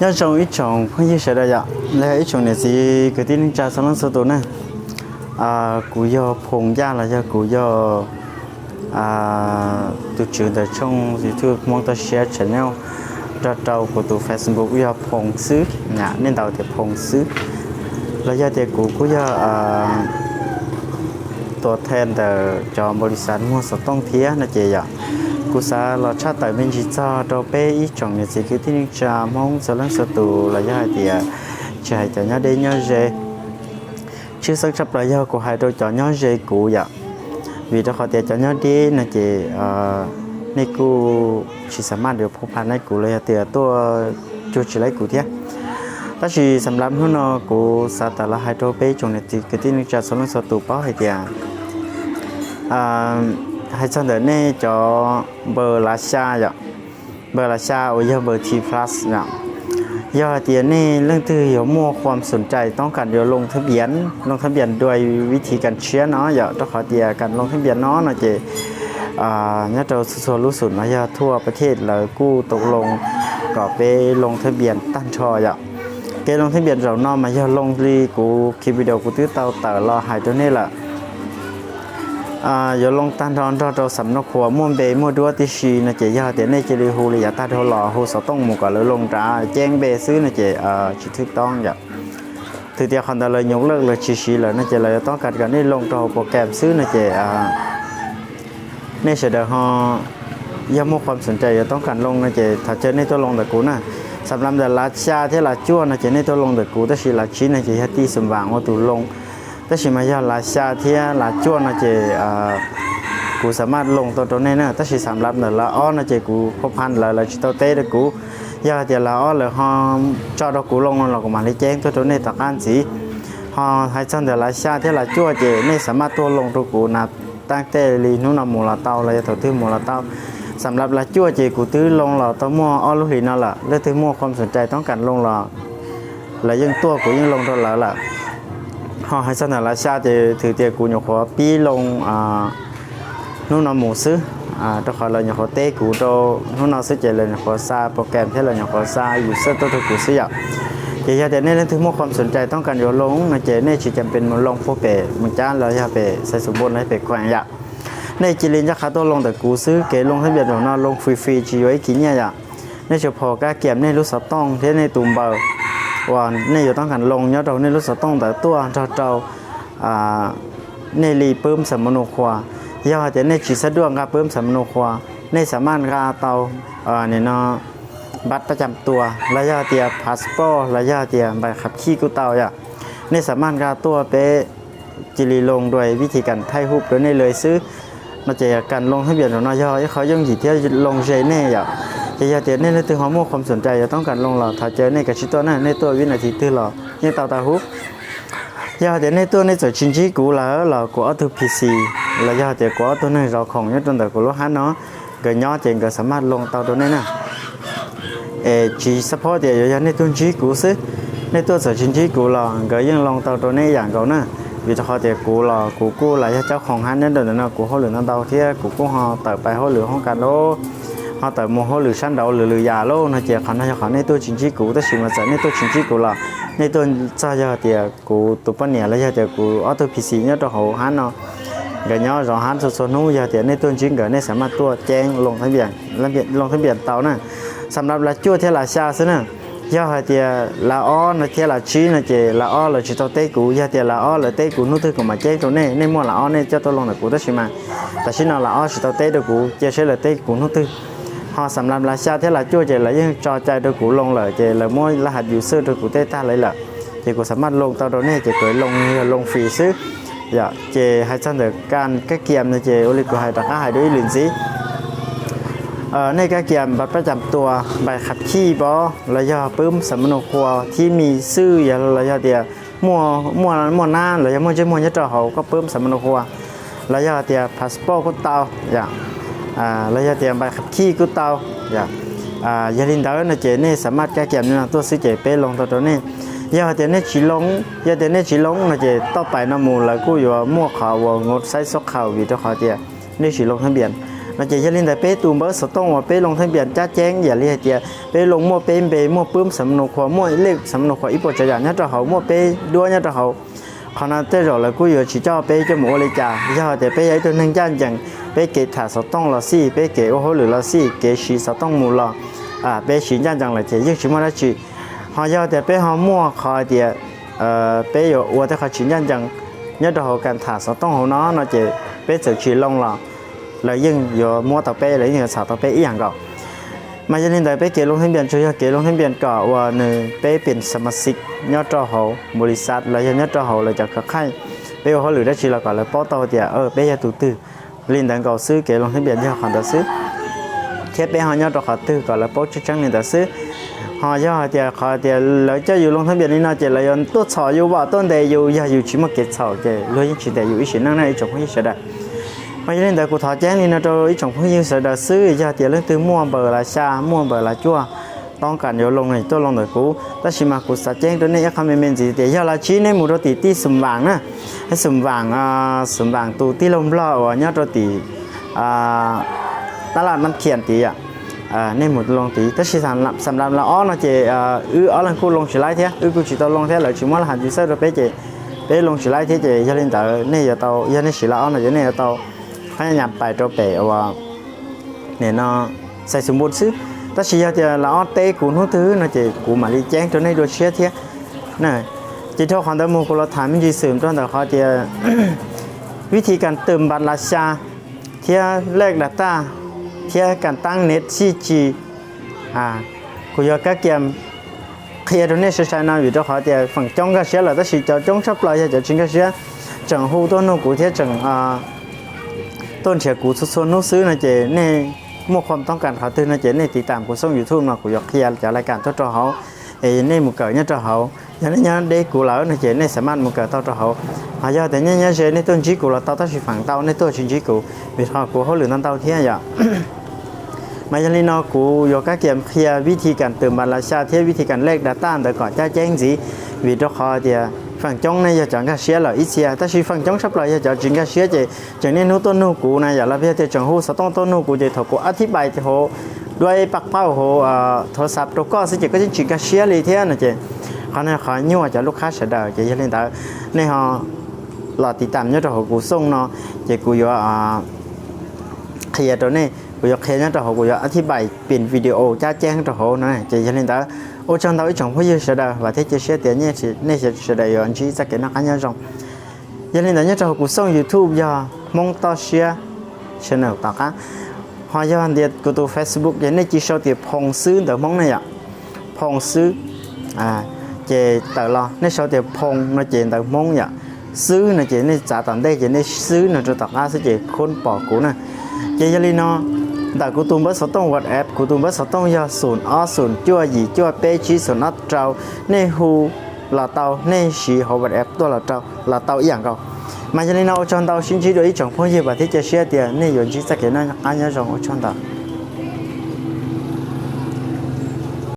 Nyob zoo ib tsoom phooj ywg sawv daws yom, los yog ib tsoom niam txiv kwv tij neej tsa txhua leej txhua tus na. Kuv yog Phoo Yaj los yog kuv yog tus tswv ntawm tshooj YouTube Hmoob Toj Siab channel, nrog rau kuv tus Facebook yog Phoo xwb, nej ntaus tias Phoo xwb. Los yog tias kuv kuj yog tua thej ntawm cov npaum li xav muag xov tooj thiab no ces yom, kuv xav los tshaj tawm me ntsis txog rau peb ib tsoom niam txiv kwv tij neej tsa Hmoob txhua leej txhua tus los yog hais tias tsis hais cov nyob deb nyob ze. Tshwj xeeb tshaj plaws yog kuv hais rau cov nyob ze kuv yom, vim rau qhov tias cov nyob deb no ces nej kuj tsis xav maj yuav phooj pha nej kuv los yog tias tuaj cuag tsis laib kuv thiab. Tab sis xam lav hnub no kuv xav tawm los hais rau peb ib tsoom niam txiv kwv tij neej tsa txhua leej txhua tus paub hais tias hais txog ntawm nej cov npawb lav xya yom, npawb lav xya uas yog npawb T plus yom, yog hais tias nej leej twg yuav muaj khuam xum cais toob kas yuav loo thab npias, loo thab npias dua vib thib kas tshiab no yom, rau qhov tias kas loo thab npias no no ces nyob rau txhua txhua lub xum no yog thuaj pas thej lawv kuj tau loo kom peb loo thab npias tag nrho yom. Kev loo thab npias zaum no mas yog loo li kuv khi video kuv twb tau tawm los hais rau nej lawm. Yuav loo tag nrho nrog rau xam no khuas muaj npe muaj duab tib si no ces yog tias nej cia li hu li yav tag dhau los hu xov tooj mus kom lawv loo nrad ceeb npe xwb no ces tsis thwb toob yom. Twb tias qhov ntawd lawv nyuj lawj lawv tsis siv lawm no ces lawv yuav toob kas kom nej loo rau hauv pos kas xwb no ces nej sawv daws ho yog muaj khuam xum cais yuav toob kas loo no ces thov caw nej tuaj loo ntawm kuv na. Xam lav ntawm lav xya thiab lav cuaj no ces nej tuaj loo ntawm kuv, tab sis lav tsib no ces yog tij xum vam ua tus loo. Tab sis mas yog lav xya thiab lav cuaj no ces kuv xam maj loo tau rau nej na, tab sis xam lav ntawm lav ob no ces kuv pha pha lawv, lawv tsis tau teb rau kuv. Yog hais tias lav ob lawv ho tso rau kuv loo no los kuv mam li ceeb tuaj rau nej tom qab ntxiv. Ho hais txog ntawm lav xya thiab lav cuaj ces nej xam maj tuaj loo rau kuv na, tab tej li hnub no mus los tau los yog thaum twg mus los tau. Xam lav lav cuaj ces kuv twb loo los tau muaj ob lub hlis no lawm, leej twg muaj khuam xum cais toob kas loo los lawv yeej tuaj kuv yeej loo rau lawv lawm. Ho hais txog ntawm lav xya ces twb tias kuv nyuam qhuav pib loo hnub no mus xwb, rau qhov lawv nyuam qhuav teb kuv rau hnub no xwb ces lawv nyuam qhuav xa pos kas thiab lawv nyuam qhuav xa yus xaj tuaj rau kuv xwb yom. Ces yog tias nej leej twg muaj khuam xum cais toob kas yuav loo no ces nej tsis cam pees mus loo puag pem Moos Cab los yog pem Xais Xus Npoo los yog pem Khuees yom. Nej cia li ncaj qha tuaj loo ntawm kuv xwb, kev loo thab npias zaum no loo fis fis tsis yuav ib kis nyiaj yom. Nej tsuas phom kab kiam nej lub xov tooj thiab nej tus npawb uas nej yuav toob kas loo nyob rau nej lub xov tooj ntawd tuaj nrog rau nej li pub xam mos nus khuas. Yog hais tias nej tsis xav duaj nqa pub xam mos nus khuas, nej xam maj nqa tau nim no npab pab cam tua los yog tias passport los yog tias npaim qhab khij kuj tau yom. Nej xam maj nqa tuaj peb cia li loo dua vib thib kas thaij huv rau nej li xwb. No ces kas loo thab npias zaum no yog ib qho yooj yim thiab loo ze nej yom. Ces yog tias nej leej twg ho muaj khuam xum cais yuav toob kas loo los thov caw nej kav tsij tuaj na, nej tuaj vib nas this twg los yeej tau tau huv. Yog hais tias nej tuaj nej txawm tsis ntsib kuv lawm los kuv ob tug P C los yog tias kuv ob tug neeg zov khoom nyob rau ntawm kuv lub hab no, nkawd nyob ces nkawd xam maj loo tau rau nej na. Es tsis xav phob tias yuav yog nej tuaj ntsib kuv xwb, nej tuaj txawm tsis ntsib kuv los nkawd yeej loo tau rau nej ib yam nkaus na. Vim rau qhov tias kuv los kuv kuj los yog cob khoom hab nyob rau ntawm no, kuv hauj lwm ntau ntau thiab kuv kuj ho tawm pais hauj lwm hoob kas lauj, ho tawm mus hauj lwm sab nraud lwm lwm yam lauj no ces qhov no yog qhov nej tuaj tsis ntsib kuv, tab sis mas txawm nej tuaj tsis ntsib kuv los nej tuaj txog yog tias kuv tus poj niam los yog tias kuv ob tug P C nyob rau hauv hab no, nkawd nyob zov hab txhua txhua hnub, yog tias nej tuaj ntsib nkawd nej xam maj tuaj ceeb loo thab npias tau na. Xam lav lav cuaj thiab lav xya xwb na. Yog hais tias lav ob no thiab lav tsib no ces lav ob lawv tsis tau teb kuv, yog tias lav ob lawv teb kuv hnub twg kuv mam ceeb rau nej, nej muaj lav ob nej coj tuaj loo ntawm kuv, tab sis mas tam sim no lav ob tsis tau teb rau kuv, cia seb lawv teb kuv hnub twg. Ho xam lav lav xya thiab lav cuaj ces lawv yeej tso cai rau kuv loo lawm, ces lawv muab laj has yus xwb rau kuv tej tag li lawm, ces kuv xam maj loo tau rau nej ces kuv loo yog loo fis xwb. Yog ces hais txog ntawm kas kab kiam no ces ua li kuv hais rov qab hais dua ib lwm ntxiv. Nej kab kiam npav pab cam tua, npaim qhab khij pov los yog pub xam mos nus khuas thib mis xwb, los yog tias muaj nab los yog muaj ntsej muag nyob rau hauv koj pub xam mos nus khuas, los yog tias passport kuj tau, los yog tias npaim qhab khij kuj tau. Yog li ntawd no ces nej xam maj kab kiam no tuaj xwb ces peb loo tau rau nej. Yog tias nej tsis loo, yog tias nej tsis loo no ces toj pais no mus lawv kuj yuav muaj qhov uas ngos saib xub qhaus vim rau qhov tias nej tsis loo thab npias. No ces yog li ntawd peb tus npawb xov tooj uas peb loo thab npias caj ceeb yam li hais tias peb loo muaj peb npe, muaj pub xam nus khuas, muaj lej xam nus khuas ib puas tsav yam nyob rau hauv, muaj peb duab nyob rau hauv. Qhov no tej zaum lawv kuj yuav tsis coj peb coj mus ua li cas. Yog tias peb yog ib tug neeg ncaj ncees, peb kev tham xov tooj los xij, peb kev ua hauj lwm los xij, kev siv xov tooj mus los, peb siv ncaj ncees lawm ces yeej tsis muaj dab tsi. Ho yog tias peb ho muaj qhov hais tias peb yuav ua tej qhov tsis ncaj ncees nyob rau hauv kas tham xov tooj hauv no no ces peb txawm tsis loo los lawv yeej yuav muab tau peb, lawv yeej yuav txhom tau peb ib yam nkaus. Mas yog li ntawd peb kev loo thab npias tsuas yog kev loo thab npias kom uas nws peb pem xa mas xiv nyob rau hauv npu li xav los yog nyob rau hauv lawv cov khawv khaij, peb ua hauj lwm dab tsi los kom lawv paub tau tias peb yog tus twg. Li ntawd nkaus xwb, kev loo thab npias yog qhov ntawd xwb, thiab peb ho nyob rau qhov twg kom lawv paub tseeb tseeb li ntawd xwb. Ho yog hais tias qhov tias lawv coj yus loo thab npias li no ces lawv yuav tuaj txhom yus, vam tuaj ntes yus, yog yus tsis muaj kev txhaum ces luag yeej tsis ntes yus ib sim neej na ib tsoom phooj ywg sawv daws. Mas yog li ntawd kuv thov ceeb li no rau ib tsoom phooj ywg sawv daws xwb, yog tias leej twg muaj npawb las xya, muaj npawb las cuaj, toob kas yuav loo no tuaj loo ntawm kuv, tab sis mas kuv xav ceeb rau nej ib qho me me ntxiv tias yog las tsib nej mus rau tim tij Xum Vaam na, Xum Vaam, Xum Vaam tus tij laug Nplog uas nyob rau tim tab laj Nab Khiam tid, nej mus loo tid. Tab sis xam lab las ob no ces wb ob leeg kuj loo tsis laib thiab, wb kuj tsis tau loo thiab, lawv tsis muab las has tis xawb rau peb ces peb loo tsis laib thiab ces yog li ntawd nej yuav tau, yog nej siv las ob no ces nej yuav tau qhab nyas pais rau pem uas nim no xais xus npu xwb. Tab sis yog tias las ob teb kuv hnub twg no ces kuv mam li ceeb rau nej dua tshiab thiab. Ces dhau qhov ntawd mus kuv los tham me ntsis xwm rau ntawm qhov tias vib thi kas twm npas las xya thiab lej das taj thiab kas taab nev xij ci. Kuv yuav kab kias qhia rau nej sai sai no vim rau qhov tias feem coob nkag siab lawm tab sis cov coob tshaj plaws yog cov tsis nkag siab tseem hu tuaj nug kuv thiab tseem tuaj nrhiav kuv txhua txhua hnub xwb no ces nej muaj qhuam toob kas qhov twg no ces nej tiv tam kuv xooj YouTube no kuv yuav qhia cov laj kam tuaj rau hauv, es nej mus kawm nyob rau hauv. Yog nej nyob deb kuv lawm no ces nej xam maj mus kawm tau rau hauv. Ho yog tias nej nyob ze nej tuaj ntsib kuv los tau tab sis feem ntau nej tuaj tsis ntsib kuv vim rau qhov kuv hauj lwm ntau ntau thiab yom. Mas yog li no kuv yuav kab kias qhia vib thi kas twm npas las xya thiab vib thi kas lej das taj ntawd kom caj ceeb ntxiv, vim rau qhov tias feem coob ne yog cov nkag siab lawm ib txhia tab sis feem coob tshaj plaws yog cov tsis nkag siab ces tseem niaj hnub tuaj nug kuv na yom, los yog tias tseem hu xov tooj tuaj nug kuv ces thaum kuv ab thib pais hauv duab paj qauj hauv thav xav rau koj xwb ces koj yeej tsis nkag siab li thiab no ces qhov no qhov nyuaj cov lub qhab sawv daws ces yog li ntawd nej ho los tiv tam nyob rau hauv kuv xooj no ces kuv yuav qhia rau nej, kuv yuav qhia nyob rau hauv, kuv yuav ab thib pais pem video caj ceeb rau hauv no ces yog li ntawd ua tsaug ntau ib tsoom phooj ywg sawv daws, vam thiab cia siab tias nej sawv daws yuav ntsib txoj kev noj qab nyob zoo. Yog li ntawd nyob rau hauv kuv xooj YouTube yog Hmoob Toj Siab channel tom qab. Ho yog tias kuv tus Facebook ces nej cia sau tias Phoo xwb ntawv Hmoob ne yom, Phoo xwb. Ces tawm los nej sau tias Phoo no ces ntawv Hmoob yom, xwb no ces nej txav tom ntej ces nej xwb no rau tom qab xwb ces khub pom kuv na. Ces yog li no ntawm kuv tus npawb xov tooj WhatsApp, kuv tus npawb xov tooj yog xum ob xum cuaj yim cuaj peb tsib xum ob rau, nej hu los tau, nej siv hauv WhatsApp tuaj los tau ib yam nkaus. Mas yog li no ua tsaug ntau, sib ntsib dua ib tsoom phooj ywg, vam thiab cia siab tias nej yuav ntsib txoj kev noj qab nyob zoo, ua tsaug ntau.